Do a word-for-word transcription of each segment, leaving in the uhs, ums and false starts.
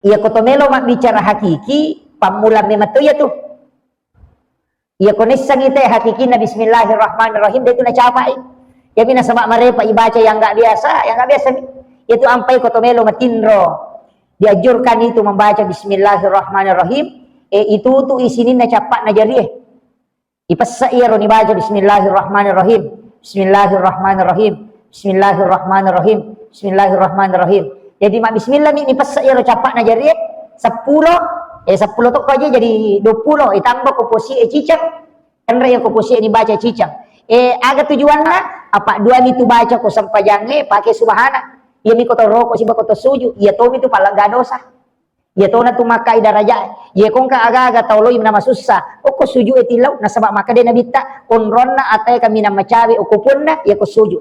Iya ko to melo mabbicara hakiki, pammulang memang to iya tu. Iya ko nissengi te hakikinna bismillahirrahmanirrahim, de tu nacapai. Iyami nasaba marepa ibaca yang nggak biasa, yang nggak biasa mi. Iya tu ampai ko to melo matinro. Dianjurkan itu membaca bismillahirrahmanirrahim, e, itu tu isininna cappa'na jarie. Ipessa iyaro nibaca bismillahirrahmanirrahim, bismillahirrahmanirrahim, bismillahirrahmanirrahim, bismillahirrahmanirrahim. Jadi mabbismillah ni, nipessa iyaro cappa'na jarie, seppulo, eh, seppulo tokko aja jadi dua puluh, eh, tambah ko posi e cicang. Enre iya ko posi e nibaca cicang. Eh, aga tujuanna? Apa dua mi tu baca ko sempajangnge pake subhana. Iya mi ko to roko siba ko to suju, iya to mi tu pallega dosa. Iya tona tu makkai daraja. Iya ko engka aga-aga tau loi namasussa. Okko suju e tillau, nasaba makkeda nabitta, onronna atae kaminang macawe okko puanna, iya ko suju.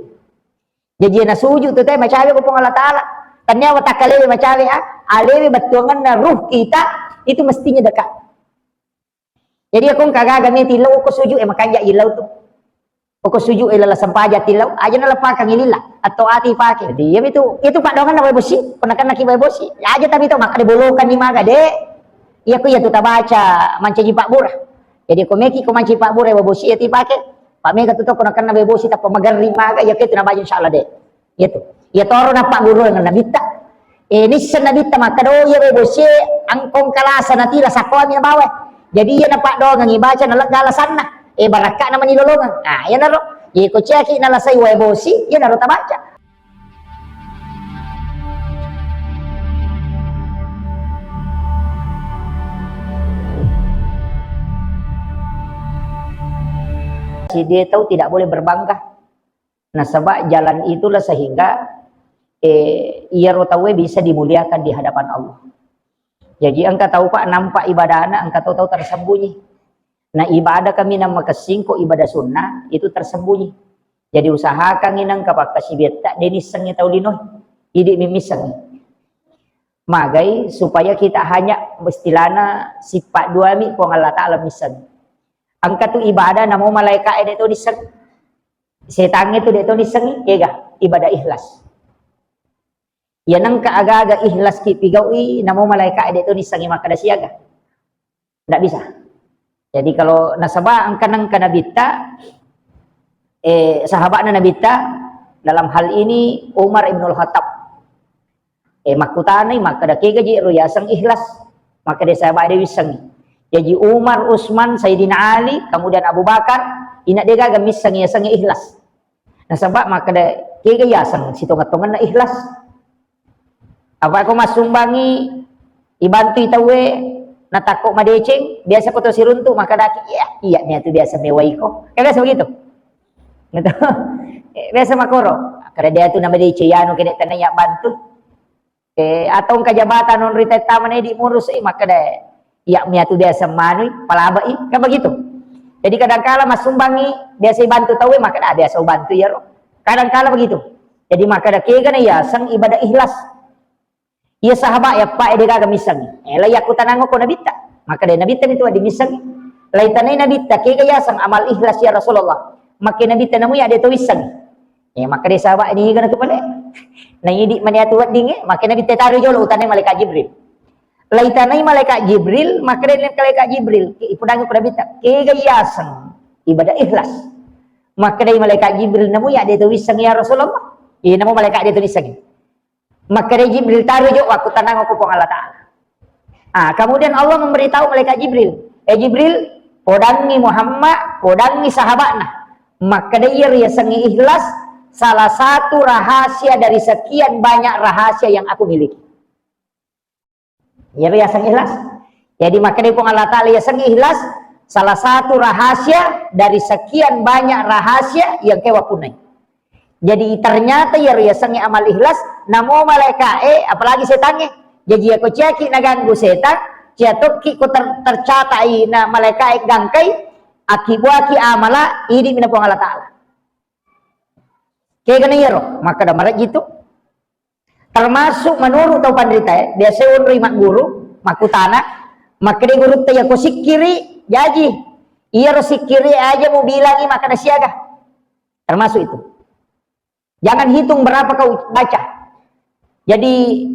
Jaji iya nasuju tu te macawe ko Puang Allah Taala. Tania watakkalewe macawe, ah, alewe bettuanganna ruh kita itu mestinya dekat. Jadi iya ko engka aga-aga mi tillau okko suju e makanja illau tu. Okko suju e lala sempaja tillau, aja naleppakang lilla, atau ati pake. Jadi iya mi tu, itu paddoanganna wae bosi, ko nakennaki wae bosi. Aja tapi tau makkeda bolokan ni maga, de. Iya ko iya tu tabaca mancaji pabbura. Jadi ko meki ko mancaji pabbura wae bosi iya ti pake. Pak mega tu to ko nakenna wae bosi tappa magerri maga, iya ko itu nabaca insyaallah de. Iya tu. Iya toro nappagguruang nabitta. Eh, nisseng nabitta makkeda, oh, iya wae bosi e, angkong kalasa natila sakkoami nabawa. Jadi iya napaddoangengi baca nalegga alasanna. Eh, barakka'na mani lolongeng. Ah, iyanaro. Iya ko ciaki nalasai wae bosi, iyanaro tabaca. Jadi tau tidak boleh berbangga. Nasaba jalan itulah sehingga, eh, iyaro tauwe bisa dimuliakan di hadapan Allah. Jaji engka tau, Pak, nampak ibadahna, engka tau, tau tersembunyi. Nah, ibadah kami nang makessing ko ibadah sunnah itu tersembunyi. Jadi usahakan engka pakkasibiatta de nissengi tau linoe. Idi mi missengi. Magai supaya kita hanya istilahna sifat dua mi Puang Allah Taala missengi. Engka tu ibadah namo malaika e de to nissengi. Setangnge tu de to nissengi, kega ibadah ikhlas. Iya nengka aga-aga ikhlas ki pigau'i, namo malaika e de to nissengi makkeda siaga. Ndak bisa. Jadi kalau nasaba engka nengka nabitta, eh, sahabatna nabitta, dalam hal ini Umar ibnul Khattab. Eh, makkutanai, makkeda, kega ji ro yaseng ikhlas? Makkeda sahabat de wissengi. Jaji Umar, Utsman, Sayyidina Ali, kemudian Abu Bakar, ina de gaga misseng yaseng ikhlas. Nasaba makkeda, kega yaseng sitonga-tonganna ikhlas? Apa ko massumbangi, ibantui tauwe, natakko madeceng, biasa ko to siruntu, makkedaki, iya, iya, nia tu biasa mewaiko. Kan biasa begitu? Gitu. Eh, biasa makoro. Kada dia tu nama dia Ceyano kene tanah ya bantu. Eh, atau engka jabatan non rita tama ne di murus, eh, makkeda, iya, mia tu biasa manui, palabai, kan begitu. Jadi kadangkala massumbangi, biasa bantu tauwe, makkeda, ah, biasa bantu ya ro. Kadangkala begitu. Jadi makkeda kega na yaseng ibadah ikhlas. Iya sahabat ya, Pak, ede gaga missengi. Eh, lai yakkutanang ko nabitta. Makkeda nabitta mi tu di missengi. Lai tanai nabitta, kega yaseng amal ikhlas ya Rasulullah. Makkeda nabitta namu ya de to wissengi. Eh, makkeda sahabat ini gana tu pale. Na idi mani atu wedding, eh, makkeda nabitta taru jolo utanai malaikat Jibril. Lai tanai malaikat Jibril, makkeda malaikat Jibril, ke ipudangi ko nabitta. Kega yaseng ibadah ikhlas. Makkeda malaikat Jibril namu ya de to wissengi ya Rasulullah. Eh, namu malaikat de to wissengi. Makkeda Jibril, taru jo wakkutanang ko Puang Allah Taala. Ah, kemudian Allah memberitahu malaikat Jibril, eh Jibril, podangi Muhammad, podangi sahabatna. Makkeda iya riasengnge ikhlas, salah satu rahasia dari sekian banyak rahasia yang aku miliki. Iya riaseng ikhlas. Jadi makkeda Puang Allah Taala, yasengnge ikhlas, salah satu rahasia dari sekian banyak rahasia yang kewa punnai. Jadi ternyata iyaro yasengnge amal ikhlas, namo malaika'e, apalagi setangnge. Jaji iyako ciaki naganggu setang, cia tokki ko ter-, tercatai na malaika'e gangkai, akibuaki amala, idi mina Puang Allah Taala. Kegana iyaro, makkeda marejji tu. Termasuk menurut tau panritae, biasa onroi magguru, makkutana, makkeda gurutta, iyako sikkiri, jaji. Iyaro sikkiri aja mubilangi makkeda siaga. Termasuk itu. Jangan hitung berapa kau baca. Jadi,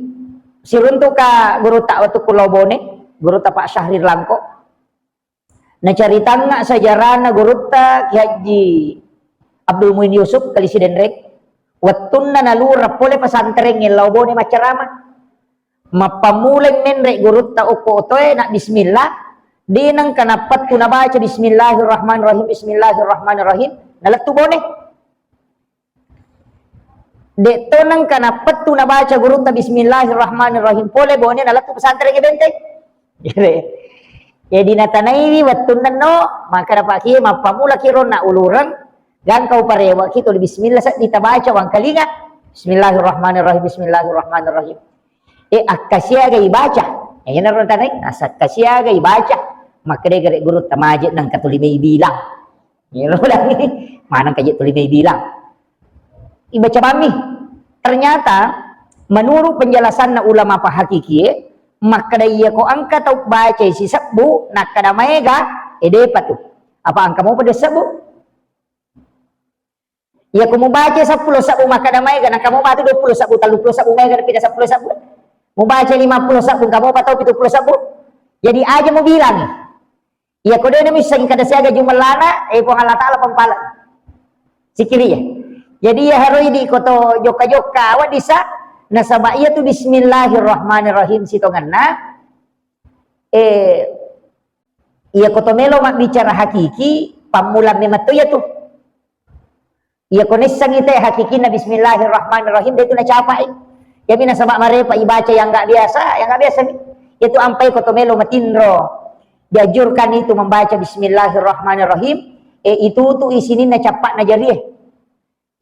Siruntu'ka gurutta wettukku lao Bone, gurutta Pak Syahrir Langko. Nacaritangnga sejarahna gurutta Ki Haji Abdul Muin Yusuf, Kali Sidenreng. Wettunna nalureng pole pesantrengnge lao Bone maccarama. Mappammulai menre gurutta okko otoe na bismillah, de nengka nappettu nabaca bismillahirrahmanirrahim, bismillahirrahmanirrahim, nalettu Bone. De'to nengka nappettu nabaca gurutta bismillahirrahmanirrahim pole Bone nalettu pesantrengnge Benteng. Jadi natanaiwi wettunna no, maka napakie mappammulaki ro na ulureng, gangka uparewaki tuli bismillah seddi tabaca wangkalinga. Bismillahirrahmanirrahim, bismillahirrahmanirrahim. E, akkasiaga ibaca. E, iyanaro tanai, asa akkasiaga ibaca. Makkeda gare gurutta maje nengka tuli mai bilang. Iyaro ulangi, maneng kaje tuli mai bilang. Ibaca bammi. Ternyata menurut penjelasanna ulama pahakikie, makkeda iyako engka tau bacai sisebbu, nakkeda maega, e depa tu. Apa engka mopa dua sebbu? Iyako mubaca seppulo sebbu makkeda maega, nengka mopa tu dua puluh sebbu, tellu puluh sebbu maega, napinda seppulo sebbu. Mubaca lima puluh sebbu, engka mopa tau pitu puluh sebbu. Jadi aja mubilangi. Iyako de' namissengi kada siaga jumellana, e Puang Allah Ta'ala pampala. Sikiri ya. Jadi iya haroi di koto jokka-jokka, awak disa, nasaba iya tu bismillahirrahmanirrahim sitongenna. Eh, iya koto melo mabbicara hakiki, pammulang memetto iya tu. Iya ko naissengngi te hakikinna bismillahirrahmanirrahim, de' tu nacapai. Iyami nasaba marepa ibaca yang nggak biasa, yang nggak biasa mi. Iya tu ampai ko to melo matinro. Dianjurkan itu membaca bismillahirrahmanirrahim. E, itu tu isininna cappa'na jarie.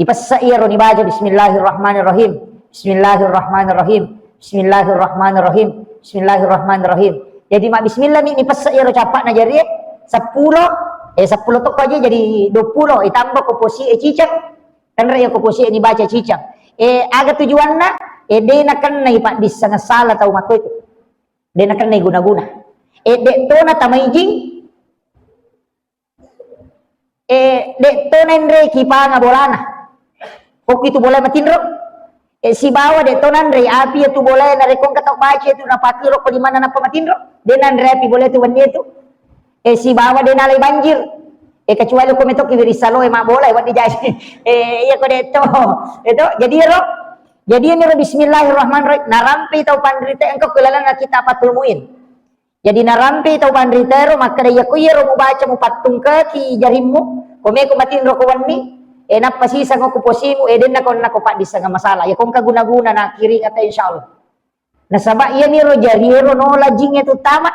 Ipessa iyaro nibaca bismillahirrahmanirrahim. Bismillahirrahmanirrahim. Bismillahirrahmanirrahim. Bismillahirrahmanirrahim. Jadi, mabbismillah mi nipessa iyaro cappa'na jarie, seppulo, eh, seppulo tokko aja jadi dua puluh, eh, tambah ko posi, eh, ciceng. Tenre iya ko posi, eh, nibaca ciceng. Eh, aga tujuanna? Eh, de' nakennai paddisseng sala tau makko itu. De' nakennai guna-guna. Eh, de' tona tamaijing, Eh, de' to naenrei kipanga bolana. Kokki tu bola matinro. Eh, sibawa de' to nanrei api iya tu bola narekko engka tau baca tu napakiro ko limanna nappa matinro. De' nanrei api bola tu wenni tu. Eh, sibawa de' nalai banjir. Eh, kecuali ko metokki wiri saloe mabbola, eh, wedding jaji. Eh, iya ko de' to. Itu, jadi ro. Jadi ini ro bismillahirrahmanirrahim. Narampi tau panrita engka ko lalenna kitab Fathul Muin. Jadi narampe tau panrita ero makkeda, iya ko iyaro mubaca mupattungkaki jarimmu, ko meko matinro ko wenni, e, nappa siseng ko posimu, e, denna ko, nako paddissengeng masalah. Iya ko engka guna-guna na kiringata, insyaallah. Nasaba iyaniro jari ero nola jing e tu tama.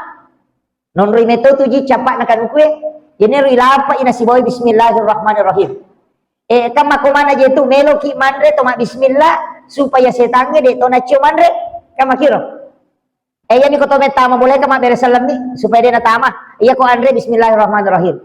Nonroi meto tu ji cappa'na kanukue. Iyaniro ilapai nasibawai bismillahirrahmanirrahim. E, kan makko mana je tu, meloki manre to mabbismillah supaya setangnge de to naccio manre. Kan makiro. Eh, iyami ko to mettama boleka mabbere sellemmi, supaya de natama. Iya ko anre, bismillahirrahmanirrahim.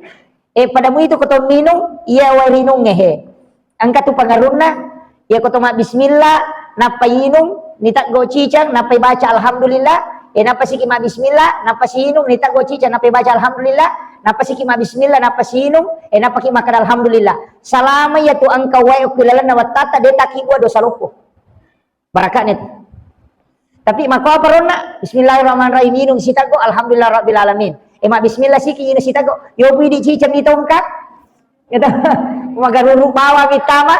Eh, pada muitu ko to minung, iya wae rinungnge he. Engka tu pangarunna, iya ko to mabbismillah, nappa inung, niteggo ciceng, nappa ibaca alhamdulillah, eh, nappa siki mabbismillah, nappa siinung, niteggo ciceng, nappa ibaca alhamdulillah, nappa siki mabbismillah, nappa siinung, eh, nappa ki makkeda alhamdulillah. Salama iya tu engka wae okki lalenna wattatta, de takibua dosa loppo. Baraka'na tu. Tapi makko apa ronna? Bismillahirrahmanirrahim, inung siteggo, alhamdulillah rabbil alamin. Eh, mabbismillah siki, inung siteggo. Yobu idi ciceng mi tongka. Gitu. Magaruru bawa mitama.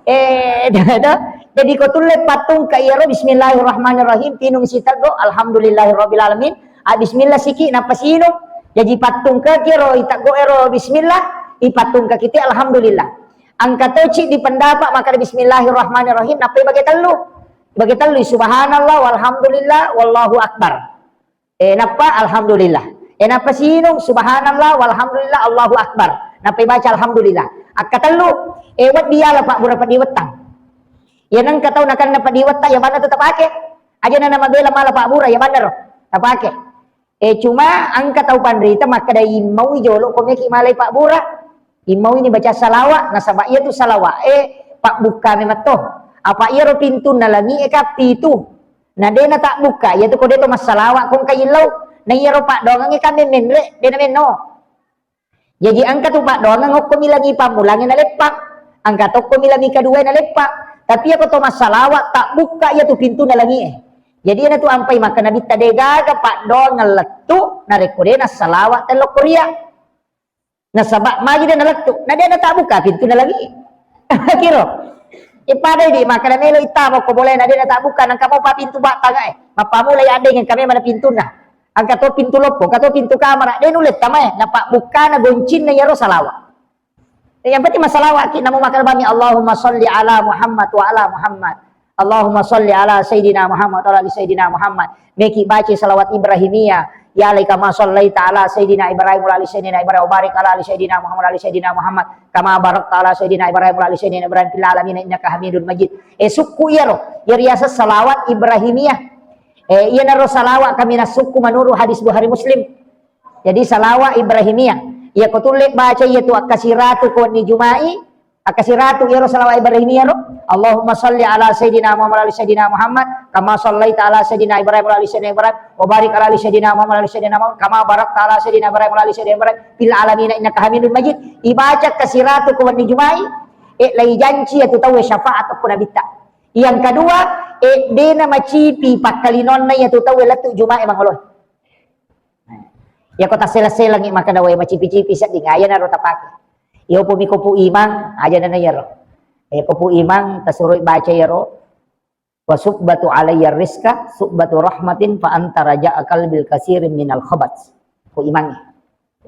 Eh, gitu. Jadi ko tulle pattungka iyaro bismillahirrahmanirrahim, tinung siteggo, alhamdulillahirabbil alamin. Ah, bismillah siki, nappa siinung. Jadi pattungka kiro iteggo ero bismillah, ipattungka kite alhamdulillah. Engka to ciddi pendapat makkeda bismillahirrahmanirrahim, nappa ibage tellu. Ibage tellu, subhanallah, walhamdulillah, wallahu akbar. Eh, nappa alhamdulillah. Eh, nappa siinung, subhanallah, walhamdulillah, Allahu akbar. Nappa ibaca alhamdulillah. Akka tellu, eh, weddi yala pabbura peddi wettang. Iya nengka tau nakenna peddi wettang, iya banna tu tapake. Aja na namabela mala pabbura, iya banna ro. Tapake. Eh, cuma engka tau panrita makkeda immaui jolo ko meki malai pabbura. Immaui ni baca salawa, nasaba iya tu salawa e pabbukka memetto. Apa iyaro pintunna langi e ka pitu. Na de na tabbukka, iya tu ko de to massalawa ko engka illau. Na iyaro paddoangengnge ka memmenre, de na menno. Jaji engka tu paddoangeng okko mi langi pammulangnge naleppang. Engka tokko mi langi kaduae naleppang. Tapi iya ko to massalawa tabbukka iya tu pintunna langi e. Jadi iyana tu ampai makkeda Nabitta, de gaga paddoangeng lettu narekko de nassalawa tello koria. Nasaba magi de nalettu, na de natabbuka pintunna langi. Kiro. Ipadai di makkeda melo ittama ko bolena de natabbuka, nangka mopa pintu battangae. Mappamulai addengeng kame mana pintunna. Engka to pintu loppo, engka to pintu kamara, de nulle tamae. Napabbukkana goncinna iyaro salawa. Yang penting masalawaki, namo makkeda bami, Allahumma salli ala Muhammad wa ala Muhammad. Allahumma salli ala Sayyidina Muhammad wa ala ali Sayyidina Muhammad. Meki baca salawat Ibrahimiyah. Ya alai kama sallaita ala Sayyidina Ibrahim wa ala ali Sayyidina Ibrahim wa barik ala ali Sayyidina Muhammad wa ala ali Sayyidina Muhammad. Kama barakta ala Sayyidina Ibrahim wa ala ali Sayyidina Ibrahim fil alamin innaka Hamidun Majid. Eh, sukku iyaro. Iya riaseng salawat Ibrahimiyah. Eh, iyanaro salawat kami nasukku menurut hadis Bukhari Muslim. Jadi salawat Ibrahimiyah. Iya ko tulle baca iya tu akkasiratu ko ni Jumai, akkasiratu iyaro salawat Ibrahimiyah ro. Allahumma salli ala Sayyidina Muhammad wa ala ali Sayyidina Muhammad, kama sallaita ala Sayyidina Ibrahim wa ala ali Sayyidina Ibrahim, wa barik ala ali Sayyidina Muhammad wa ala ali Sayyidina Muhammad, kama barakta ala Sayyidina Ibrahim wa ala ali Sayyidina Ibrahim, fil alamin innaka Hamidun Majid. Ibaca akkasiratu ko ni Jumai, eh, laijanci iya tu tauwe syafaat ko Nabitta. Yang kedua, eh, dena macipi pakkalinonna iya tu tauwe lettu Jumai mangolo. Iyako tassela-selangi makkeda wae macipi-cipi sedding, ayanaro tapake. Iya upami kopu imang, aja nana iyaro. Eh, kopu imang tasuroi baca iyaro. Wa subbatu alayya rizqa, subbatu rahmatin fa anta raja'a qalbil kasirin minal khabat. Ko imangnge.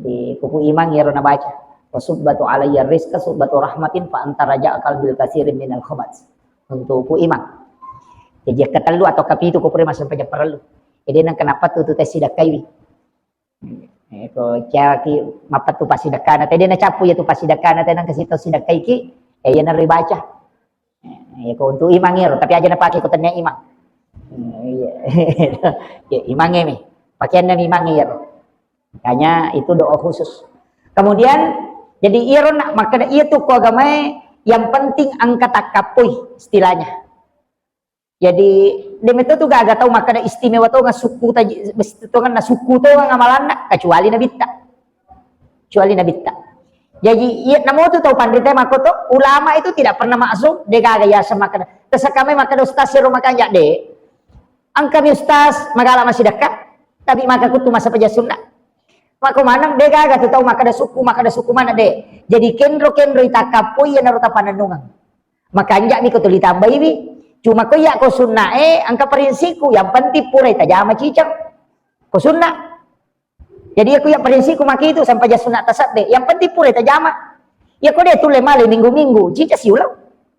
Jadi, kopu imang iyaro nabaca. Wa subbatu alayya rizqa, subbatu rahmatin fa anta raja'a qalbil kasirin minal khabat. Untuk ku imang. Jadi, ketellu atau kepitu ko pura massempajang parellu. Jadi, nang kenapa tu, tu tes sidakkaiwi. Eh, ko caki mappettu passidekkana, tede nacappu iya tu passidekkana, tede nangka sito sidekkaiki, eh, iya naro ibaca. Eh, iya ko untuk imang ero, tapi aja napake ko tennia imang. Hmm, iya. Ya, imangnge mi. Pakeanna mi imangnge ero. Makanya itu doa khusus. Kemudian, jadi iyaro nak makkeda iya tu ko agamae yang penting engka takkappoi istilahnya. Jadi, de metto tu gaga tau makkeda istimewa tonga sukku taji, tongenna sukku tonga amalanna, kecuali nabitta. Kecuali nabitta. Jadi, iya, namo tu tau panrita makko to, ulama itu tidak pernah maksum, de gaga yaseng makkeda. Terus kami makkeda ustaz siro makanja de. Engkami ustaz, magala massidekka, tapi maka kutu masa peja sunnah. Mako maneng de gaga tu tau makkeda sukku, makkeda sukku mana de. Jadi kenro-kenro itakkappoi iya naro tapanennungeng. Makanja'mi ko tuli tambaiwi. Cuma ko iya ko sunna e, engka prinsipku, yang penting purai tajama ciceng. Ko sunna. Jadi iya ko iya prinsipku maki itu sampaja sunna tasabbe. Yang penting purai tajama. Iya ko de tulle male minggu-minggu, cica siulang.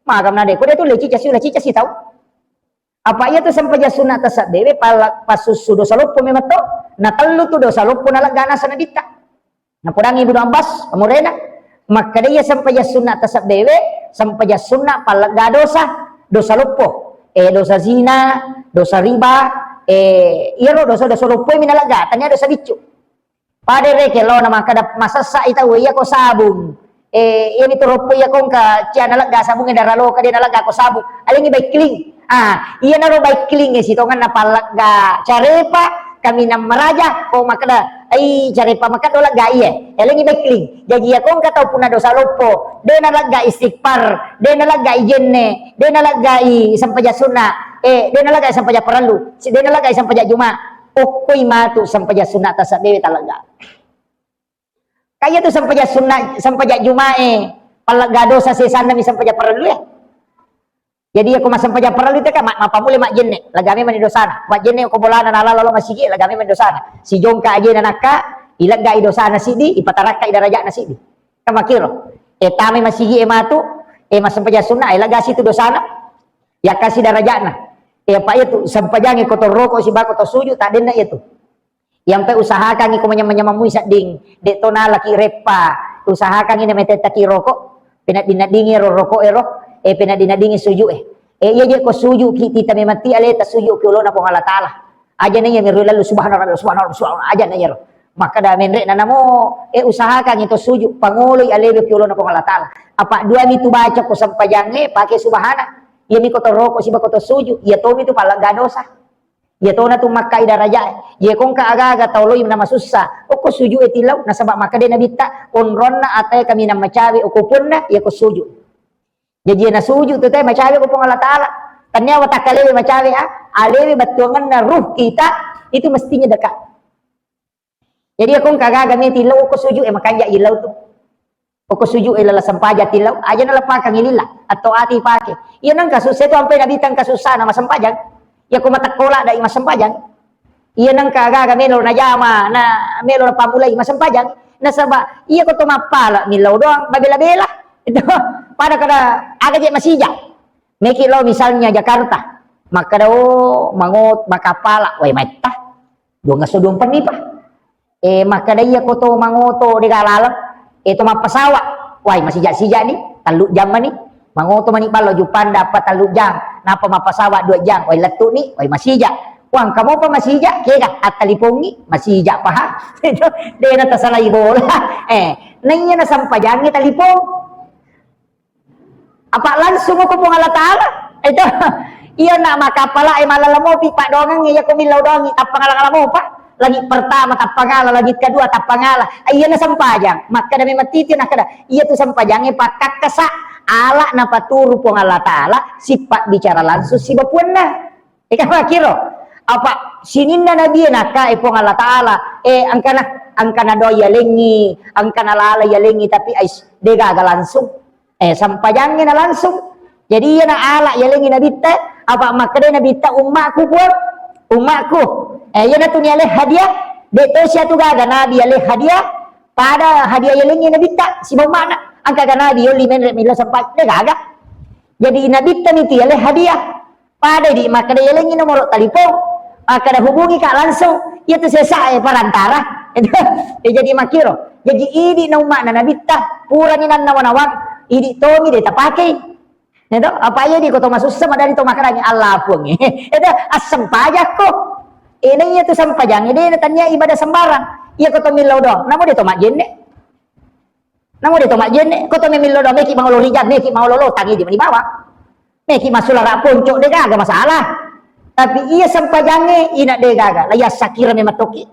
Maga mena de, ko de tulle cica siulang, cica sitau. Apa iya tu sampaja sunna tasabbe we, pala-, pasussu dosa loppo memang to. Na tellu tu dosa loppo nalegga nasa nabitta. Napodangi Ibnu Abbas, amurena, makkeda iya sempajang sunna tasabbewe, sempajang sunna pallegga dosa, dosa loppo, eh, dosa zina, dosa riba, eh, iyaro dosa-dosa loppo mi nalegga, tania dosa biccu. Pada reke lo na makkeda masessa i tau iya ko sabung, eh, iya mi tu loppo iya ko engka cia nalegga sabung e daraloka de nalegga ko sabung, alengi baikling. Ah, iyanaro baikling e sitongenna pallegga carepa, kaminang maraja, ko makkeda, ai carepa makkeda lega iye, elengi baikling. Jaji iya ko engka tau punna dosa loppo, de nalegga istighfar, de nalegga i jenne, de nalegga i sempajang sunna, eh, de nalegga i sempajang parellu, si-, de nalegga i sempajang juma, okkoi matu sempajang sunna tasabbewe talegga. Kaya tu sempajang sunna, sempajang juma e, pallegga dosa sesanna mi sempajang parellu e. Jadi, iya ko massempajang parellu teka, ma-, mappamula majjenne, lega memang ni dosana. Majjenne ko bolana nalala lo masigi, lega memang ni dosana. Sijongka ajena nakka, ileggai dosana siddi, ipatarakkai darajatna siddi. Kan makkiro. E, tamai masigi e matu, e, massempajang sunna, e, lega situ dosana, yakkasi darajatna. E, apa iya tu, sempajangi ko to roko sibawa ko to suju, tak denna iya tu. Iyampe usahakangngi ko manyameng-nyameng mui sedding, de to nalaki reppa, usahakangngi na metettaki roko, penaddi-naddingi ro roko ero, eh, penaddi-naddingi suju e. Eh, iya je ko suju ki tita memang ti aleta suju ki olona Puang Allah Taala. Aja na iya mero lalu subhana rabbil subhana rabbil subhana aja na iya ro. Makkeda menre na namo, eh, usahakangngi to suju pangoloi alewe ki olona Puang Allah Taala. Apa dua mi tu baca ko sempajangnge pake subhana. Iya mi ko to roko siba ko to suju, iya to mi tu pallegga dosa. Iya tona tu makkai daraja e. Iya ko engka aga-aga tau loi namasussa. Okko suju e tilau, nasaba makkeda nabitta, onronna atae kaminang macawe okko ponna, iya ko suju. Jaji iya na suju tu te macawe ko Puang Allah Taala. Tania watakkalewe macawe, ah, alewe bettuangenna ruh kita itu mestinya dekat. Jadi, aku engka gaga meti lau ko sujud, eh, makanja ilau tu. Oko sujud e lala sempajang tillau, aja naleppakang lilla, atau ati pake. Iya nengka susah tu ampai Nabi tengka susah na masempajang. Iya ko matekkola dai masempajang. Iya nengka gaga melo najama, na melo napamulai masempajang. Nasaba iya ko to mappala millau doang, babela-bela. Itu pada kada aga je masija. Meki lo misalnya Jakarta, makkada, oh, mangot, makapala, wai metta. Duang esso duang penni pa. Eh, makkeda iya ko to mangoto de galaleng, eh, to mappasawa. Wai, masija-sija ni, tellu jam mani. Mangoto mani ballo Juppanda apa tellu jam, napa mappasawa dua jam, wai lettu ni, wai masija. Wah, engka mopa masija, kega attalipongi, masija paha. Itu de na tasalai bola. Eh, naiya na sampajangi talipong. Apa langsung ko Puang Allah Ta'ala? Itu. Iya na makapala e malala mopi paddoangeng iya ko millau doangi tappangala-ngala mopa. Langit pertama tappangala, langit kedua tappangala. Iya na sempajang. Makkeda memang titi nakkeda. Iya tu sempajangnge pakkakkasa ala napaturu Puang Allah Ta'ala sipabbicara langsung sibawa puanna. Eka makkiro. Apa sininna Nabi e nakka e Puang Allah Ta'ala, eh, angkana, angkana doa yalengi, angkana lala yalengi, tapi ais, de gaga langsung. Eh, sampajangnge na langsung. Jadi iya na ala yalengi Nabitta, apa makkeda Nabitta ummaku Puang, ummaku. Eh, iya na tu ni ale hadiah, de to sia tu gaga Nabi ale hadiah, pada hadiah yalengi Nabitta, sibawa ummana, angka ga Nabi yolli menre milo sempat, de gaga. Jadi Nabitta ni tu ale hadiah. Pada idi makkeda yalengi nomoro talipong, makkeda hubungi ka langsung, iya tu sesa e perantara. Ya, jadi makkiro. Jadi idi na ummana Nabitta, purani nannawa-nawang, idi tomi de tapakei. Ya to, apa iya di ko to masussa madani to makkedani Allah Puang. Ya to, assempajakko. Ena iya tu sempajang, de na tania ibadah sembarang. Iya ko to millau doang, namo de to majjenne. Namo de to majjenne, ko to memillo do meki mangolo rijang, meki mangolo lotang idi mani bawang. Meki masulara ponco de gaga masalah. Tapi iya sempajangnge ina de gaga, la yassakira memang toki.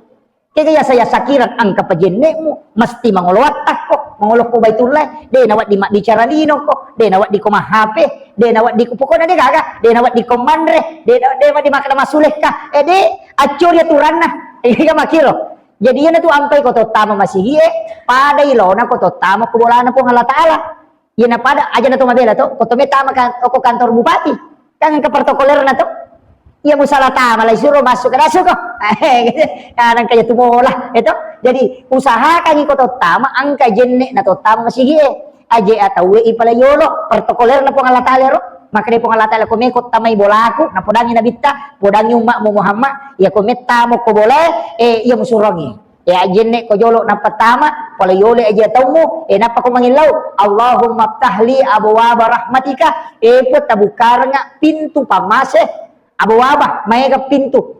Kega yasa yassakira engka pajennemu, mesti mangolo wattakko, mangolo ko Baitullah, de na wedding mabbicara lino ko, de na wedding ko mahape, de na wedding ko pokokna de gaga, de na wedding ko manre, de na, de wedding makkeda masulekka, eh de accori aturanna. Kega makkiro. Jadi, iyana tu ampai ko tottama masigi'e, pada ilona ko tottama ko bolana Puang Allah Ta'ala. Iyana pada, aja na to mabela to, ko to mettama kan, ko kantor bupati. Kan engka protokolerna to. Iya musala tama, lai suro masuk ke dasu ko. Kadang kaya tu bola, itu. Jadi, usahakan ko tottama, angka jenne na tottama masigi'e. Aje atauwe ipala yolo, protokolerna Puang Allah Ta'ala ro. Makkeda Puang Allah Ta'ala, ko meko tamai bolaku, napodangi nabitta, podangi ummatmu Muhammad, iya ko mettamo ko bolae, eh, iya musurongi. Eh, ajenne ko jolo nappa tama, pala yolo aje taummu, eh, nappa ko mangillau, Allahumma ftahli abwaba rahmatika, eh, Puang tabukkarenga pintu pammase, abwaba, maega pintu.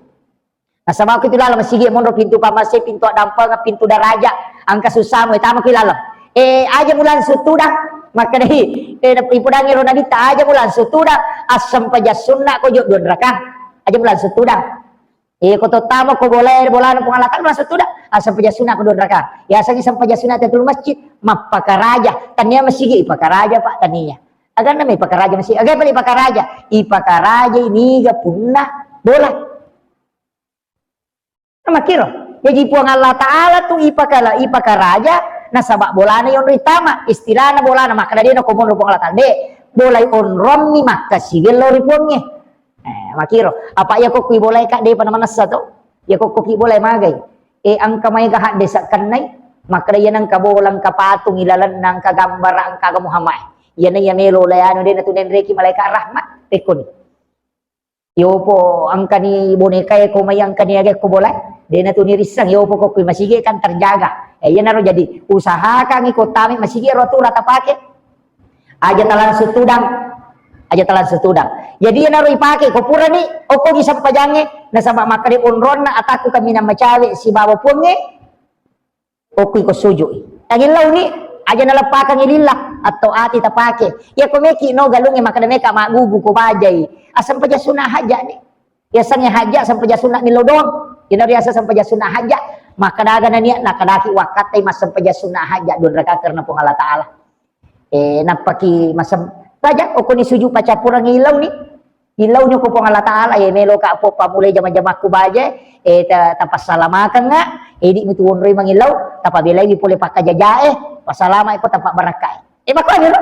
Nasaba ko itu laleng masigi monro pintu pammase, pintu addampeng, pintu daraja, angka susahmu, eh, tama ki laleng. Eh, aja mu langsung tudang, makkedai, eh, ipudangi ro nabitta, aja mu langsung tudang, assempajang sunna ko jo dua rakang, aja mu langsung tudang. Eh, ko tottama ko bolae, bolana Puang Allah Ta'ala, langsung tudang, assempajang sunna ko dua rakang. Yasengnge sempajang sunna tahiyatul masjid, mappakaraja, tania masigi ipakaraja, Pak, tania. Aganna me ipakaraja masigi, aga pale ipakaraja, ipakaraja iniga punna bola. Makkiro. Jaji Puang Allah Ta'ala tu ipakala-, ipakaraja, nasaba bolana yonroi tama, istilahna bolana, makkeda de na ko monro Puang Allah Ta'ala, de, bolai onrommi makkasiwiang lao ri Puangnge. Eh, makkiro. Apa iya ko kui bolai ka depa na manessa to? Iya ko ki bolai magai. Eh, angka maega hadde sakkennai, makkeda iya nangka bola, angka patung ilalenna, angka gambara, angka aga Muhammad. Iyana iya melo lai anu de na tu nenreki malaikat rahmat, pekkoni. Yopo engkani bonekae ko mai engkani aga ko bolae, de na tu nirisseng, yopo ko kui masigi kan terjaga. Eh, iyanaro jadi usahakan iko tame masigi ro tu rata pake. Aja talangsung tudang. Aja talangsung tudang. Jadi iyanaro ipake ko purani okko gi sempajangnge nasaba makkeda onronna atakku kaminang macawe sibawa Puangnge. Okko iko sujui. Tagillau ni, aja naleppakang lillah, atau ati tapake. Iya ko meki no galungnge makkeda meka maggugu ko bajai. Asempajang sunna hajja ni. Yasengnge hajja sempajang sunna millau doang. Ina riaseng sempajang sunna hajja. Makkeda aga na niat, nakkedaki wakkattai massempajang sunna hajja dua rakang karena Puang Allah Ta'ala. Eh, nappaki masem-, baja okko ni sujud pacappurangngi illau ni. Illau nyo ko Puang Allah Ta'ala, e, melo ka po pammulai jama-jamakku baje, e, ta-, tapassalamakeng nga, e, idi mi tu onroi mangillau, tapabelai mi pole pakkajajae, passalama ko tapabarakkai. E, makkuami ro.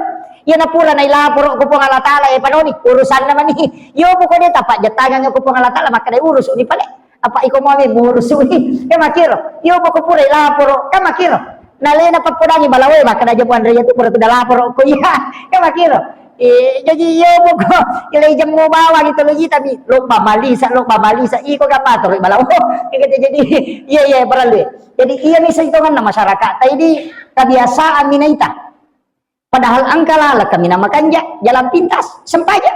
Iya napura nailaporo ko Puang Allah Ta'ala, e, panoni, urusanna mani. Yo pokoknya tapajjatangan ko Puang Allah Ta'ala, makkeda urusuni pale. Apa iko mau murusuni? Kan makkiro. Yo poko pura laporo, kan makkiro. Nalena pappodangi balawe, makkeda aja Puang Raya tu pura tu laporo ko iya. Kan makkiro. E, jadi yo poko ilai jemmu bawang itu lagi tapi lomba malisa, lomba malisa. Iko gak pator balawe. Jadi iya, iya, parallu. Jadi iya mi sentonganna masyarakat. Tadi kebiasaan minaita. Padahal engka laleng kaminang makanja, jalan pintas, sempaja.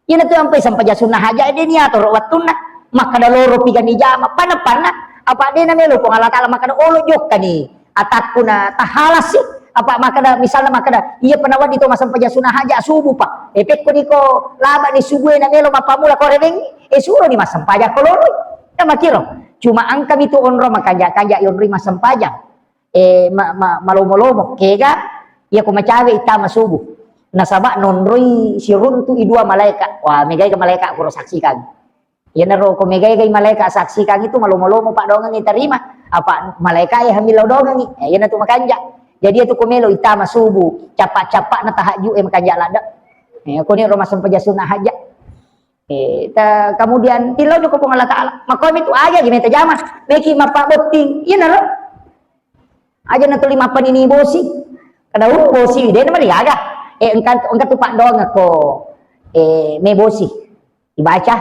Iyana tu ampai sempaja sunnah haja de niatoro wettunna. Makkeda loro pigani jama, panna-panna. Apa de namelo Puang Allah Ta'ala makkeda olo jokkani atakku na tahalasi. Apa makkeda misalna makkeda, iya pa nawedding to massempaja sunnah haja subuh pa. E pekko niko laba ni subuh e namelo mappamula ko rewengi, e suro ni massempaja ko loroi. Kan makkiro. Cuma engka mi tu onro makanja-kanja yonroi massempaja. E, ma-, ma-, malomo-lomo, kega, iya ko macawe ittama subuh. Nasaba nonroi siruntu i dua malaeka. Wah, megai ga malaeka kuro saksikan. Iyanaro ko megai ga malaeka saksikan itu malomo-lomo paddoangengngi tarima. Apa malaeka e hamillau doangengngi. E, iyana tu makanja. Jadi itu ko melo ittama subuh, capa-capa na tahajud e makanja ladde. E, ko ni ro massempaja sunnah haja. E, ta-, kemudian tillau ko Puang Allah Ta'ala. Makomi tu aja gimana tajama. Meki mapabotting. Iyanaro. Aja na tuli mappanini bosi. Kada uru bosi, de na mariaga. E, engka, engka tu paddoang ko, e, me bosi. Ibaca,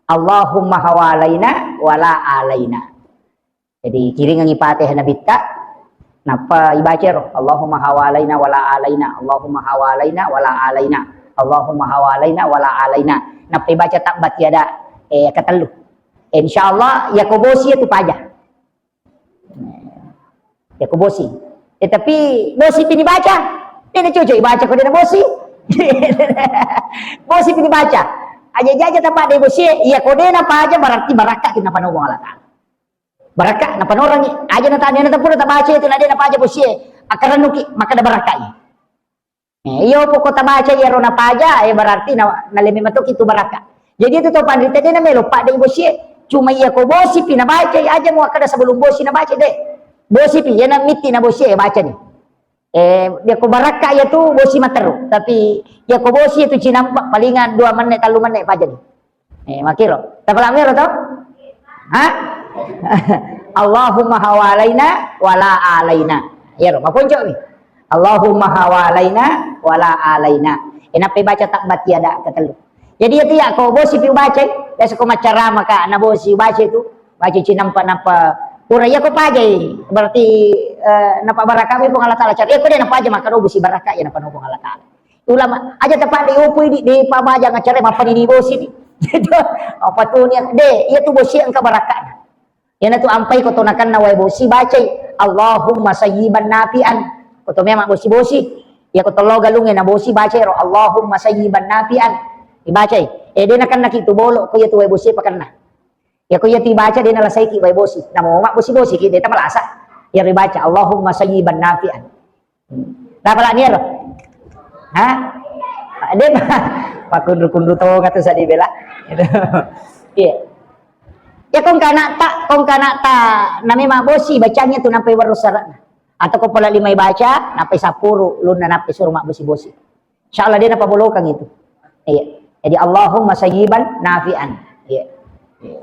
"Allahumma hawalaina wala alaina." Jadi kiringengi Fatihah Nabitta, nappa ibaca ro, "Allahumma hawalaina wala alaina, Allahumma hawalaina wala alaina, Allahumma hawalaina wala alaina." Nappa ibaca tabbat yada, e, katellu. Insya Allah, yako bosi itu paja. Yako bosi. E, tapi bosi pini baca. Ini cocok baca ko dena bosi. Bosi pini baca. Aja-aja tempat de bosi, iya ko dena paja berarti barakka kita pano Allah Ta'ala. Barakka, napanorangi. Aja na tanya na tapura tabaca itu na de napaja bosie. Akarannuki, makkeda barakkai. E, iyo poko tabaca iyaro napaja, e, berarti na, naleme matoki tu barakka. Jadi itu to panrita de namelo padde bosie. Cuma iya ko bosi pi nabaca, aja mu akkeda sebelum bosi nabaca de. Bosi pi, iya na mitti na bosie, baca ni. Eh, yako barakka iya tu bosi matteru, tapi yako bosi itu cinampa palingan dua menne, tellu menne pajani. Eh, makkiro. Tapalami ro to? Ha? Allahumma hawalaina wala alaina. Iyaro, maponco mi. Allahumma hawalaina wala alaina. Eh, nappai baca tabbat yada katellu. Jadi iya tu yako bosi pi ubacai, biasa ko maccarama ka na bosi ubacai tu. Baca cinampa nappa pura iya ko pajai, berarti, eh, nappa barakami Puang Allah Ta'ala. Cari iya ko de napaja maka do bosi barakka iya nappa no Puang Allah Ta'ala. Ulama aja tepat di upu di, di pabaja ngacara mappanini bosi di. Apa tu niat de, iya tu bosi engka barakka. Iya na tu ampai ko to nakenna wae bosi bacai Allahumma sayyiban nafi'an. Ko to memang bosi-bosi. Iya ko to lo galunge na bosi bacai ro Allahumma sayyiban nafi'an. Ibacai. Eh, de nakenna ki tu bolo ko iya tu wae bosi pakenna. Yako iya tu ibaca de nalasaiki wae bosi. Namo mabbosi-bosi ki de tamalasa. Iya ribaca Allahumma sayyiban nafi'an. Napalani ero? Ha? De pakunru-kunru tonga tu sadi bela. Iya. Ya kong kanata, kong kanata name mabbosi bacanya tu nampai warro sarana. Atau ko pola limai baca, nampai sapuru, lunna nampai suru mabbosi-bosi. Insya Allah de napabolokang itu. Iya. Jadi Allahumma sayyiban nafi'an. Iya. Iya.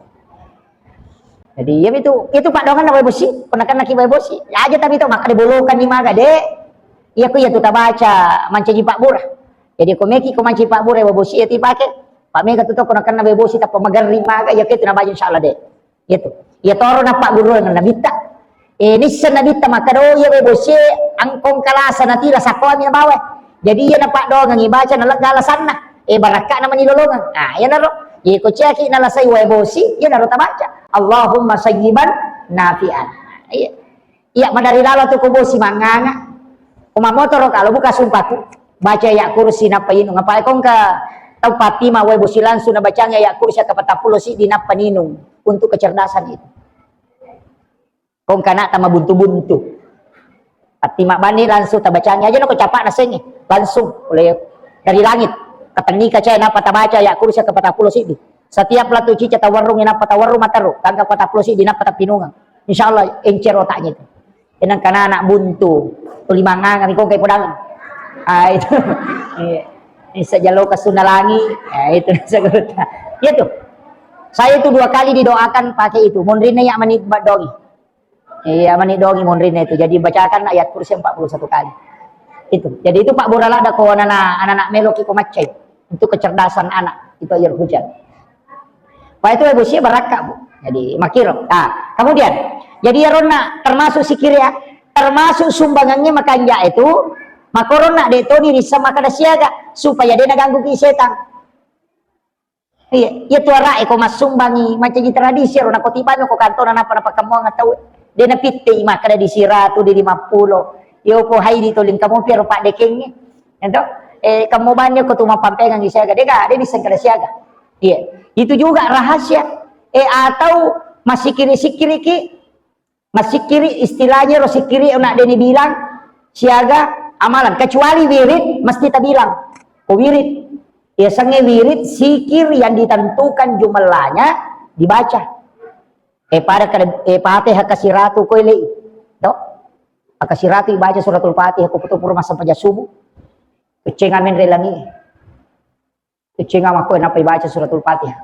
Jadi iya itu, itu paddoangenna wae bosi, pernah kena ki wae bosi. Ya aja tapi itu maka dibolokang ni maga de. Iya ko iya tu tabaca mancaji pabbura. Jadi ko meki ko mancaji pabbura wae bosi iya tu ipake. Pak mega tu to ko nakenna wae bosi tappa magerri maga iya ko itu nabaca insya Allah de. Iya tu. Iya toro napagguruang nabitta. Eh, nisseng nabitta makkeda, "Oh, iya wae bosie, angkong kalasa natila sakkoami nabawa." Jadi iya napaddoangengi baca nalegga alasanna. Eh, barakka'na mani lolongeng. Ah, iyanaro. Iya ko ciaki nalasai wae bosi, iyanaro tabaca. Allahumma sayyiban nafi'an. Iya. Iya madari lalo tu ko bosi manganga. Ko mamotoro kalau buka sumpahku. Baca ayat kursi nappa inung. Apa kongka tau patima wae bosi langsung nabacang ayat kursi kapatappulo siddi nappa ninung untuk kecerdasan itu. Kong kana tama buntu-buntu. Atti mabbani langsung tabacangi aja nako capa nasengi. Langsung oleh dari langit. Katengngi kacae nappa tabaca ayat kursi ke patappulo siddi. Setiap latu cica tawarrung nappa tawarrung mataru, tangka patappulo siddi nappa tapinungeng. Insya Allah encer otaknya itu. Enang kana anak buntu, tuli manganga miko kai podang. Ah, itu. Iya. Ini sejalo ke Sunda Langi, ya itu. Iya tuh. Saya itu dua kali didoakan pakai itu. Monrinna ya mani badongi. Iya, mani dongi monrinna itu. Jadi bacakan ayat kursi empat puluh satu kali. Itu. Jadi itu Pak Bora ladda ko anak-anak, anak-anak meloki ko maccai. Itu kecerdasan anak. Itu air hujan. Pak itu ibu sia barakka, Bu. Jadi makiro. Ah, kemudian, jadi ya ronna termasuk sikir ya, termasuk sumbangannya makanja itu, makoronna de toni rissa makkada siaga supaya de naganggu ki setan. Iya, iya tu ara'e ko massumbangi, mancaji tradisi ro, nako tibano ko kantona nappa napakkamuang tau. De napittei makkada di siratu, di lima puluh. Yo ko haidi to lingkamu piaro paddekengnge. Ento, eh, kamu banyo ko tu mappampengang siaga, dega, de nisseng kada siaga. Iya, itu juga rahasia. Eh, atau masikiri-sikiriki, Massikkiri, istilahnya ro sikkiri, nak deni bilang siaga amalan, kecuali wirid mesti tabilang. Ko wirid, biasanya wirid sikir yang ditentukan jumlahnya dibaca. Eh, pada kada, eh, Fatihah kasiratu ko ilei. To? Kasiratu ibaca suratul Fatihah ko putu pura massempajang subuh. Cenga menre langi. Cenga makko nappa ibaca suratul Fatihah.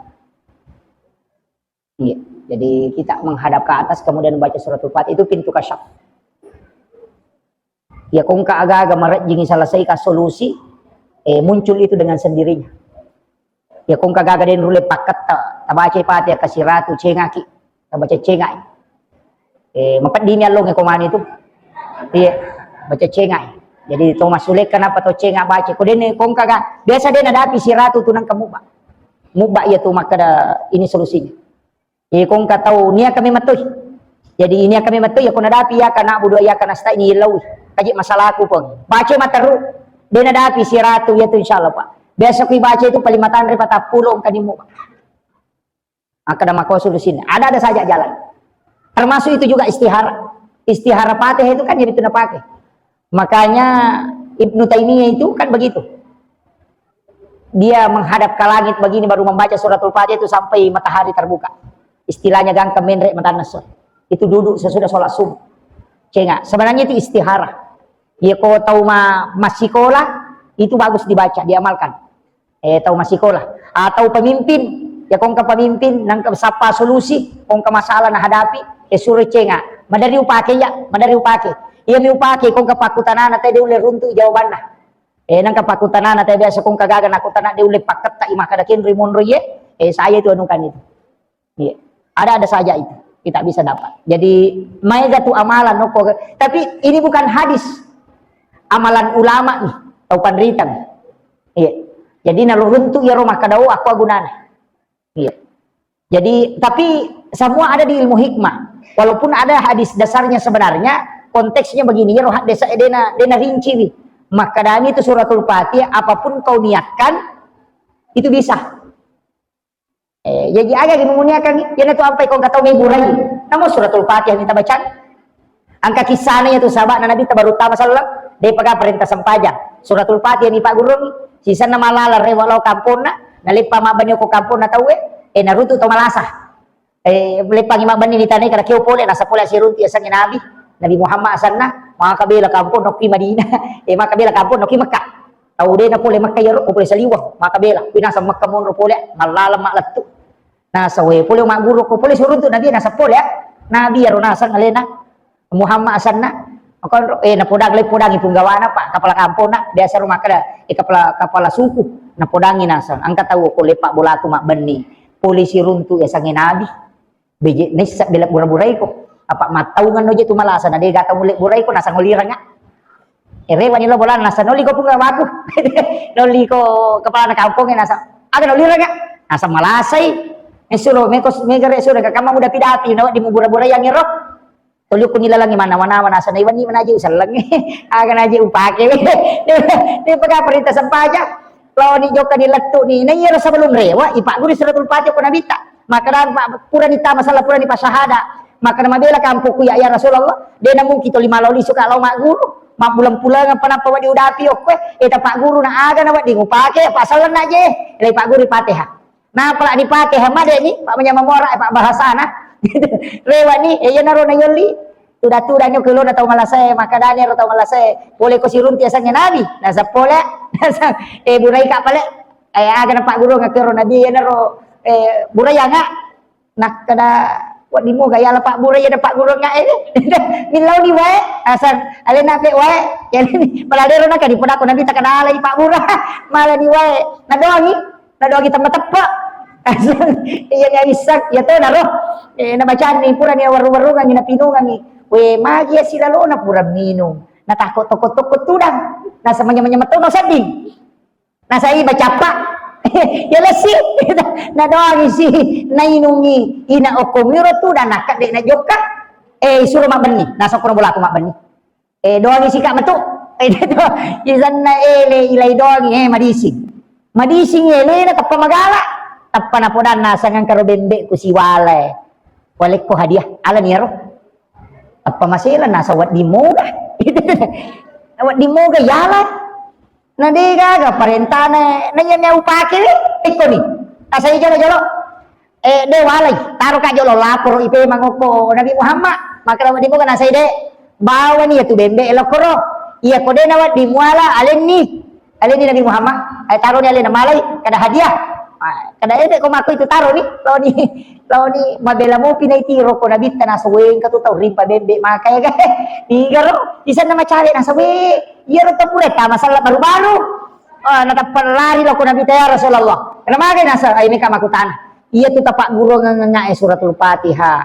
Iya. Jadi kita menghadap ke atas, kemudian baca suratul Fatihah, itu pintu kasyaf. Ya kongka aga-aga marejjingi selesaikan solusi, eh, muncul itu dengan sendirinya. Ya kongka gaga den rule pakketta, tabaca Fatihah kasiratu, cengaki, tabaca cengai. Eh, mapeddimi allonge ko mani tu. Iya, baca cengai. Jadi to masule kenapa to cenga baca? Ko dene kongka ga, biasa de nadapi siratu tu nangka mubba. Mubba iya tu makkada ini solusinya. Iya kongka tau nia kami matoi. Jadi nia kami matoi ya ko nadapi ya kana budu ya kana sta ini lau. Kaji masalahku pun. Baca materu. De nadapi siratu ya tu insyaallah Pak. Biasa kui baca itu paling matanre patappulo engka ni mubba. Makkada mako solusinya. Ada-ada saja jalan. Termasuk itu juga istihara. Istihara Fatihah itu kan jadi itu napake. Makanya Ibnu Taimiyah itu kan begitu. Dia menghadap ke langit begini baru membaca suratul Fatihah itu sampai matahari terbuka. Istilahnya gangka menre matanna so. Itu duduk sesudah sholat subuh. Cenga. Sebenarnya itu istihara. Ya ko tau ma masikola itu bagus dibaca, diamalkan. Eh, tau masikola atau pemimpin, ya kongka pemimpin nangka sappa solusi kongka masalah nahadapi, eh, suro cenga, madari upake ya, madari upake. Iya mi upake kongka pakkutanana tadi ulle runtu jawabanna. Eh, nangka pakkutanana tadi biasa kongka gaga nakutana de ulle pakketta i makkada kenri monro ye. Eh, saya itu anukan itu. Iya. Ada-ada saja itu kita bisa dapat. Jadi maega tu amalan noko. Tapi ini bukan hadis. Amalan ulama nih, tau panrita nih. Iya. Jadi naluruntu ya rumah kadau aku agunana. Iya. Jadi tapi semua ada di ilmu hikmah. Walaupun ada hadis dasarnya sebenarnya, konteksnya begini ya rohat desa dena dena rinci wi. Maka dami itu suratul Fatihah apapun kau niatkan itu bisa. Eh, jaji aga gi mumuniakan, iyana tu ampai kong katau mai burai. Namo suratul Fatihah minta bacaan. Angka kisahna iya tu sahabatna Nabi tabaru tama sallam, de paga perintah sempajang. Suratul Fatihah ni pagurung, sisanna malala rewa lao kamponna, naleppa mabbanni ko kamponna tauwe, eh, narutu to malasa. Eh, leppangi mabbanni ni tanai kada keo pole, nasa pole sirunti asangi Nabi, Nabi Muhammad asanna, maka bela kampong nokki Madinah, eh, maka bela kampong nokki Mekah. Tau de na pole Mekah iyaro, ko pole saliweng, maka bela. Kui naseng Mekah monro pole, mallalang mallettu. Naseng we pole magguru ko pole siruntu Nabi naseng pole, ah. Nabi iyaro naseng alena Muhammad asanna. Makonro, eh, napodangi, le podangi punggawana, Pak, kepala kampongna, biasa ro makkeda, eh, kepala, kepala suku, napodangi naseng. Engka tau ko leppa bolaku mabbenni. Pole siruntu yasengnge Nabi. Beje naissa bela bura-buraiko. Apa mattaungeng no je tu malasa na dega tau mulle buraiko nasang olirenga. Erewani lo bolana nasang nolli ko punggawaku. Nolli ko kepala na kampongnge nasang. Aga nollirenga? Nasang malasai. Esuro meko mega re suro ka kamma mudapi-dapi na wedding mubura-buraiangngi ro. Tolli ko nilalangi manawa-nawa nasang naiwani manaje usallengnge. Aga naje upake. Ni pega perintah sempaja. Laoni jokka ni lettu ni. Na iyaro sebelum rewa ipagguru suratul Fatihah ko nabitta. Makkeda, purani tama sala, purani passahada. Makkeda, mabela kampokku ya, ya Rasulullah. De na mungkin toli malao lisu ka lao magguru. Mabbuleng-pulengeng pa nappa wedding udapi okkoe, eh, tapagguru na aga na wedding upake, apa sellenna je, eh, lagi pagguru Fatihah. Nappa la dipake ha made ni, Pak manyameng mora, eh, Pak bahasana. Rewa ni, eh, iyanaro na yolli. Tuda-tuda nyo kelona tau malasae, makkedani ero tau malasae, pole ko sirunti asengnge nabi, naseng pole, naseng, eh, burai ka pale, eh, aga na pagguru ngakero nabi, iyanaro, eh, burai anga, nakkeda, wedding moga yala pabbura iya na paggurungnga e. Millau ni wae, asal alena pe wae. Jadi, pala dero naka dipodako nabi takadala di pabbura. Mala ni wae. Nadoangi, nadoangi temma teppa. Asal, iya ni abissang, iya to naro. Eh, nabacani pura ni warung-warungangi, napinungangi. We, magi ya silalona pura minung. Natako toko-toko tudang. Nasa manya-manya metto no sedding. Nasai bacappa. Ya lessi. Nadoangi si, nainungi. Ina okko miro tu dan nakka de najokka. Eh, suro mabbenni. Nasokko bolaku mabbenni. Eh, doangi si ka metu. Eh, itu. Isanna ele ilai doangi, eh, madising. Madising ele na teppa magala. Teppa napodanna sangang karo bembe ku siwale. Walekko hadiah. Ala niaro. Apa masela nasa wedding moga. Wedding moga yala. Na de gaga parentana, na iya mea upake we, ikkoni. Asai jolo-jolo. Eh, de walai, taro ka jolo laporo ipe mangokko Nabi Muhammad. Maka Nabi Muhammad nasai de, bawani ya tu bembe lokoro. Iya ko de na wedding muala alenni. Alenni Nabi Muhammad, ai taroni alena malai, kada hadiah. Ah, kada ede ko mako itu taroni, laoni, laoni mabela mopi na itiro ko Nabitta nasa wengka tu tau rimpa bembe maka ya ga. Igaro, isanna macawe nasa we. Iyaro to pura tama sallang baru-baru. Ah, natappa lari lao ko Nabitta, "Ya Rasulullah, kenapa magai nasa ai meka makutana?" Iya tu tapaggurungeng ngae Suratul Fatihah.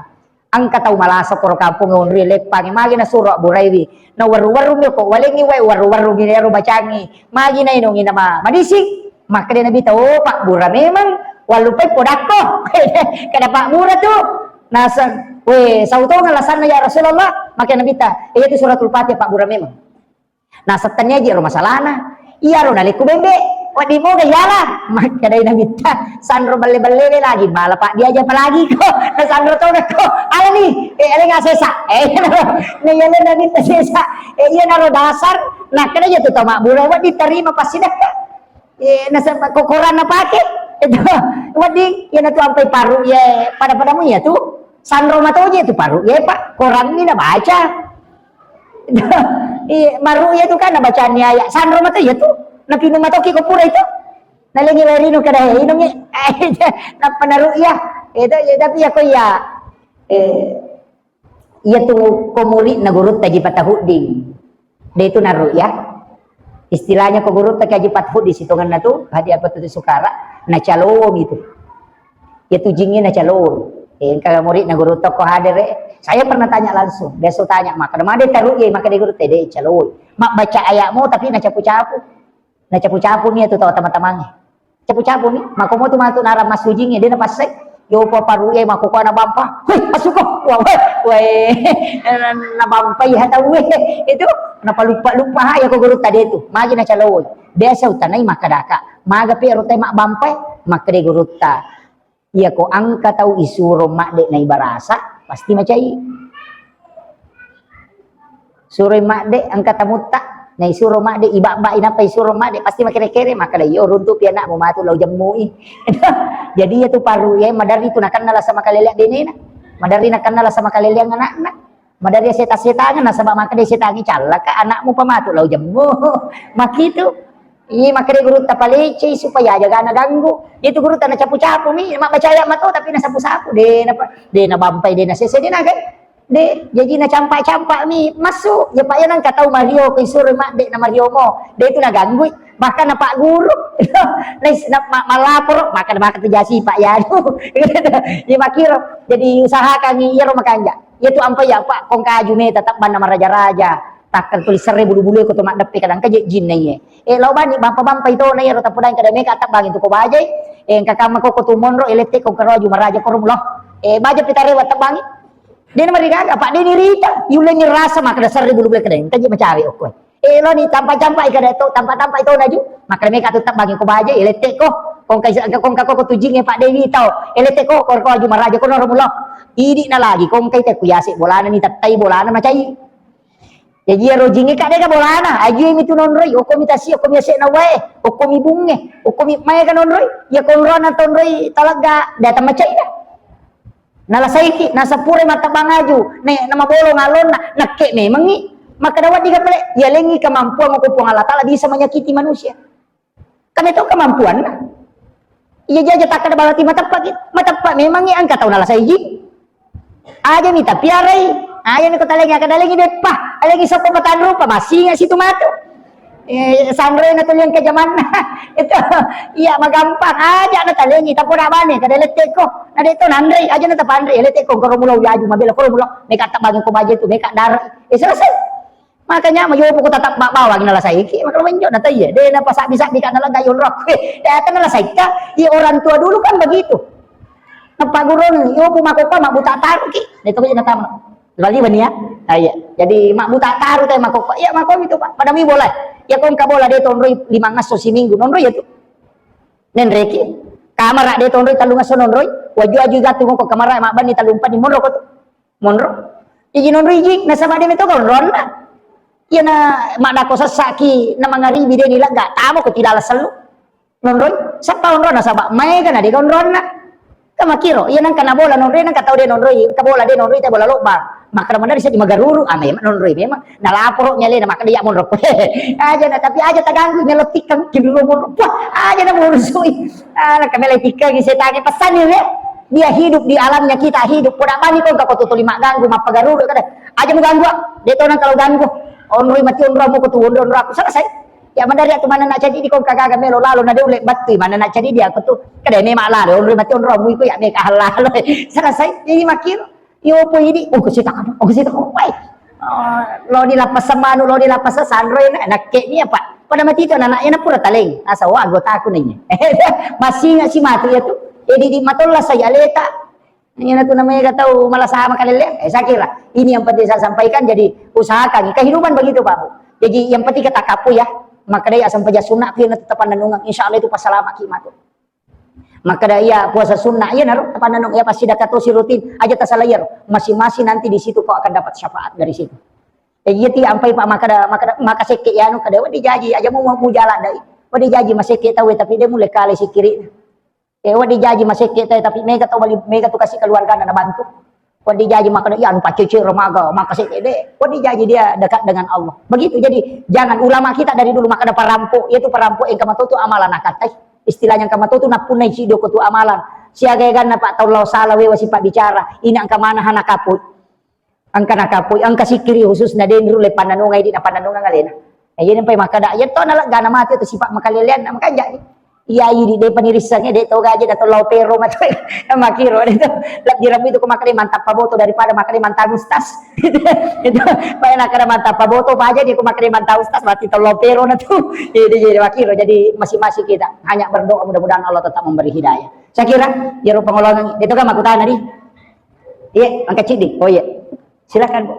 Engka tau malasa koro kampong onri leppangi, magi nasuro abburaiwi. Na werru-werru mi ko walengi wae, werru-werru mi ero bacangi. Magi nainungi nama madising. Makkeda Nabitta, "Oh, pabbura memang, wallupai podakko." Kada pabbura tu. Naseng, "We, sautongeng lasanna ya Rasulullah." Makkeda Nabitta, "Iya tu Suratul Fatihah pabbura memang." Naseng tennia ji ro masalana. Iyaro nalekku bembe, wedding moga yala. Makkedai Nabitta, "Sanro belle-belle lagi, bala pak diaja apalagi ko." Nasanro tona ko, "Alani, eh, alenga sesa." Eh, na yale Nabitta sesa. Eh, iyanaro dasar, nakkeda je tu tau mabbura, wedding tarima passidekka. Eh, nasaba ko Quran napake. Itu, wedding, iyana tu ampai paru, ye, pada-padamu iya tu. Sanro matoje tu paru, ye, Pak. Quran ni nabaca. Iya, maru iya tu kan nabacaanni ayat. Sanro mato iya tu. Napinung matoki ko pura itu. Nalengi wae rinu kada he, inungi. Nappa naru iya. Itu, iya, tapi ya ko iya. Eh, iya tu ko murid na gurutta ji patahudding. De tu naru iya. Istilahnya ko gurutta kaji patahudding sitongenna tu, hadi apa tu sukara, nacalomi tu. Iya tu jingnge nacalomi. Eh, engka murid na gurutta ko hadere, saya pernah tanya langsung. Biasa tanya, "Maka made taru iya, maka de gurutta de caloi." Mabbaca ayat mo tapi nacapu-capu. Nacapu-capu mi tu tau tama-tamange. Capu-capu mi, mako mo tu matu nara masujingnge, de napassai. Yo paparu e mako ko nabampa. Hoi, asuko. Wah, wah, wah. Nabampai ha tau e. Itu napaluppa-luppa ha ya ko gurutta de tu. Magi nacaloi. Biasa utanai makkadaka. Maga pe ro te mabbampai, makkeda gurutta. Iya ko engka tau isuro madde na ibarasa, pasti macai. Suroi madde engka tamutta, na isuro madde, ibabba inappa isuro madde, pasti makere-kere, makkeda, "Iyo, runtupi anakmu matu lao jemmui." Jadi iya tu paru iya maderri tu nakenna lasa makaleleang benena. Maderri nakenna lasa makaleleang anakna. Maderri seta-setangeng nasaba makkeda setangnge, "Callaka anakmu pa matu lao jemmu." Makkitu. Iya, makkeda gurutta palecei supaya aja gana ganggu. Iya tu gurutta nacapu-capu mi, mabbaca ayat mato tapi nasapu-sapu, de napa, de nabampai, de nasese, de nagai. De, jaji nacampa-campa mi massu. Ya, Pak, ya, nengka tau mario ko isuro madde na mario mo. De tu naganggui, bahkan napagguru. Nais na ma-, malaporo, maka maka tu jasi, Pak, ya. Iya makkiro. Jadi usahakan iyaro makanja. Iya tu ampai ya, Pak, kongka aju meta tebbang na maraja-raja. Takkang tuli serre bulu-bulu ko to maddeppe kadang kaje jinna iye. Eh, lao bani bampa-bampa itona iyaro tapodang kada meka tebbangi tu ko bajai. Eh, engka kamma ko ko tu monro, eh, lette ko karo aju maraja koro mulo. Eh, baja pitarewa tebbangi. Dena marigaga, Pak, deni rita. Yulengi rasa makkeda serre bulu-bulu kada engka je macawe okko. Eh, loni tampa-tampa i kada to, tampa-tampa i to naju. Makkeda meka tu tebbangi ko baja, eh, lette ko. Kongka is-, kongka ko, ko tujinge, Pak, dewi tau. Eh, lette ko, ko, ko aju maraja ko noro mulo. Idi na lagi, kongka ite ku yase bolana ni tettai bolana macai. Jaji iyaro jingnge ka dega bolana, ajui mi tu nonroi, okko mi tasi, okko mi ase'na wae, okko mi bungnge, okko mi maega nonroi, iya konrona tonroi talegga datang macaina. Nalasaiki, nasapure mattebbang aju, ne namabolong alonna, nakke memengngi. Makkeda wedding ka pale, yalengngi kemampuan okko Puang Allah Taala bisa menyakiti manusia. Kami to kemampuanna. Iya jaja takkeda berarti mateppa ki. Mateppa memangngi engka tau nalasai ji. Aja mi tapiarai. Aja mi ko talengi, akkeda lengi beppa. Alengi sokko matanrupa, massinga situ matu. Eh, sanrena tu liang ke jamanna. Itu, iya, magampang. Aja na talengi, tapoda bane, kada letteko. Na de to nanrei, aja na tapanrei, letteko, koro mulo aju, mabela koro mulo, meka tabbangi ko baje tu, meka dar. Eh, selesai. Makanya mayopo ko tatap ba-, bawang nalasaiki, maka menjo na taiye. De na pasabbi-sabbi ka nalega yolrok. Eh, de ata nalasaika. Iya, orang tua dulu kan begitu. Napagurung, yopo makokko mabbuta taruki. De to na tama. Bali bani ya. Ah, iya. Jadi mabbuta taru tai makokko. Iya, mako itu, Pak. Pada mi bola. Ya, ko engka bola de tonroi lima ngasso siminggu. Nonroi ya tu. Nenreki. Kamara de tonroi tellung ngasso nonroi. Waju-waju gatu moko kamara mabbanni tellung panni monro ko tu. Monro. Iji nonro iji, nasaba de meto onronna. Iyana maddako sessaki na mangaribi de ni lega, tamo ko tilala sellu. Nonroi, sappa onronna nasaba maega na dega onronna. Ka makiro, iya nangka na bola nonroi, nangka tau de nonroi, ka bola de nonroi, te bola lobang. Makkeda maneng seddi magaruru, ah, memang nonroi memang. Nalaporo nyalena, makkeda iya monro. Aja na, tapi aja taganggu, melo tikkang, kiduro monro. Wah, aja na murusui. Ah, na kamela tikkang, setange pesanni, ya. Dia hidup di alamnya, kita hidup. Poda bani ko engka ko tutu lima ganggu, mappagaruru kada. Aja mu ganggu, ah. De to nang kalau ganggu. Onroi mati onro mu ko tu onro onro aku selesai. Ya madari tu mana nak jadi di ko engka gaga melo lalo na de ule batu mana nak jadi dia ko tu. Kada memang lalo onroi mati onro mu iko ya meka halalo. Selesai. Jadi makiro. Iyo po idi, oh, kesita apa? Oh, kesita apa? Wai. Oh, lo di lapas manu, lo di lapas sanro ena, nakke ni apa? Pada mati itu anak ena pura taleng. Asa wa anggota aku nanya. Masih nggak sih mati ya tu? Jadi di matolla saya leta. Ini tu namanya kata malah sama kali le. Eh, saya kira ini yang penting saya sampaikan. Jadi usahakan kehidupan begitu, Pak Bu. Jadi yang penting kita kapu ya. Maka dia asam pejas sunnah kena tetap nanungan. Insya Allah itu pasal lama kimat. Makkeda iya puasa sunnah, iya naro, apa nanung, iya pasti dakka tosi rutin, aja tasala iyaro. Masing-masing nanti di situ kau akan dapat syafaat dari situ. Eh, iya ti ampai Pak, makkeda, makkeda, maka sekke iyanu kada, wedding jaji, aja mu, mu jalan dai. Wedding jaji masekke tau, tapi de mulle kale sikiri. Eh, wedding jaji masekke tau, tapi mega tau bali, mega tu kasih keluarga na bantu. Wedding jaji makkeda, "Iya, anu paccecere maga, maka sedde." Wedding jaji dia dekat dengan Allah. Begitu. Jadi, jangan ulama kita dari dulu makkeda parampo, yaitu parampo engka matotu amalan nakattai. Istilahnya engka matotu nappunnai ciddi ko tu amalan. Siaga eganna Pak tau lao sala wewa sipa bicara, ina engka mana hana kapui. Engka nakapui, engka sikiri khususna de nru le pannanungai di napannanungang alena. Nah, iya nampai makkeda, iya to nalegga na mate tu sipa makaleleanna, makanja ni. Iya idi de panirissang de to gaje na to lao pero mate. Makiro de to. Lebbi rabu itu ko makkeda mantap paboto daripada makkeda mantap ustas. Itu. Paya nakkeda mantap paboto paja di ko makkeda mantap ustas mati to lao pero na tu. Jadi jadi makiro jadi masing-masing kita hanya berdoa mudah-mudahan Allah tetap memberi hidayah. Saya kira ya rupa ngolongan itu kan makutana di. Iya, angkat ciddi. Oh iya. Silakan, Bu.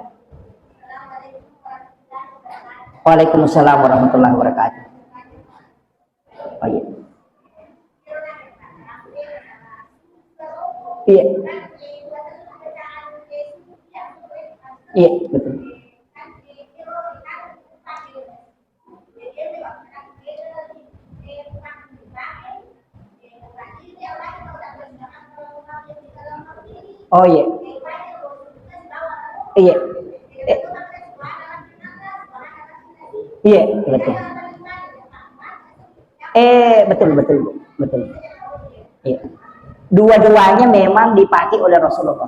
Waalaikumsalam warahmatullahi wabarakatuh. Oh, iya. Iya. Iya, betul. Oh, iya. Iya. Eh, iya, betul. Eh, betul, betul, betul. Iya. Dua-duanya memang dipakai oleh Rasulullah.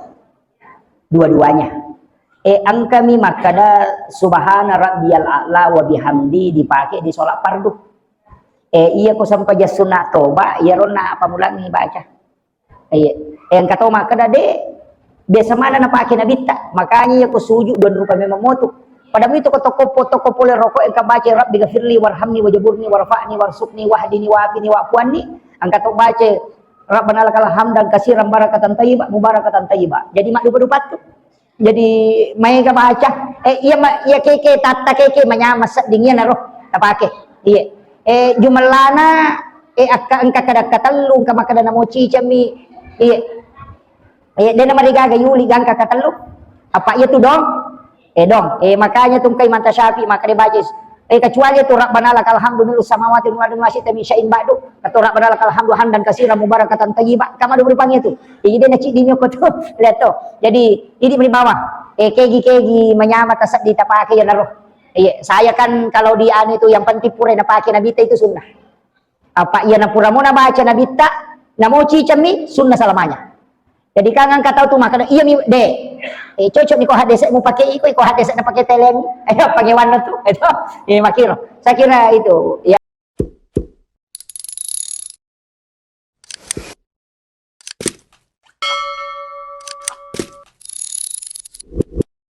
Dua-duanya. Eh, engkami makkeda subhana rabbiyal a'la wa bihamdi dipakai di sholat fardu. Eh, iya ko sempajang sunat toba, iya ronna apa mulangi baca. Iya. Eh, engka to makkeda de, biasa mana napake nabitta. Makanya iya ko sujud dua rupa memang motu. Pada itu ko tokko po-, tokko pole roko engka baca rabbi ghafirli warhamni wajaburni warfa'ni warsukni wahdini wafini wa'fu anni. Engka to baca rabbana lakal hamdan kasiran barakatan tayyiba mubarakatan tayyiba. Jadi maddupa-dupa tu. Jadi maega baca. Eh, iya ma-, iya keke tatta keke manyama sedding iya naro napake. Iya. Eh, jumellana, eh, akka engka kada katellu engka makkeda namo cicammi. Iya. Eh, dena marigaga yuli gangka katellu. Apa iya tu dong? Eh dong, eh makanya tu engka Imam Syafi'i maka dia baca, eh kecuali tu Rabbana lakal hamdu mil'us samawati wa mil'u ma syi'ta min syai'in ba'du, atau Rabbana lakal hamdu hamdan katsiran mubarakatan thayyiban, kama dulu pange tu. Jadi dia naciddi nyoko tu, lihat tu. Jadi ini beri bawah. Eh kegi-kegi manyameng taseddi tapake ya naro. Iya, saya kan kalau di anu itu yang penting pura napake Nabitta itu sunnah. Apa iya napura mo nabaca Nabitta, namo cicemmi, sunnah selamanya. Jadi kan engka tau tu makkeda, iya mi de. Eh cocok ni ko hadese mu pakai iko, iko hadese na pakai teleng. Ayo pangewanna tu. Itu. Eh makiro. Saya kira itu. Ya.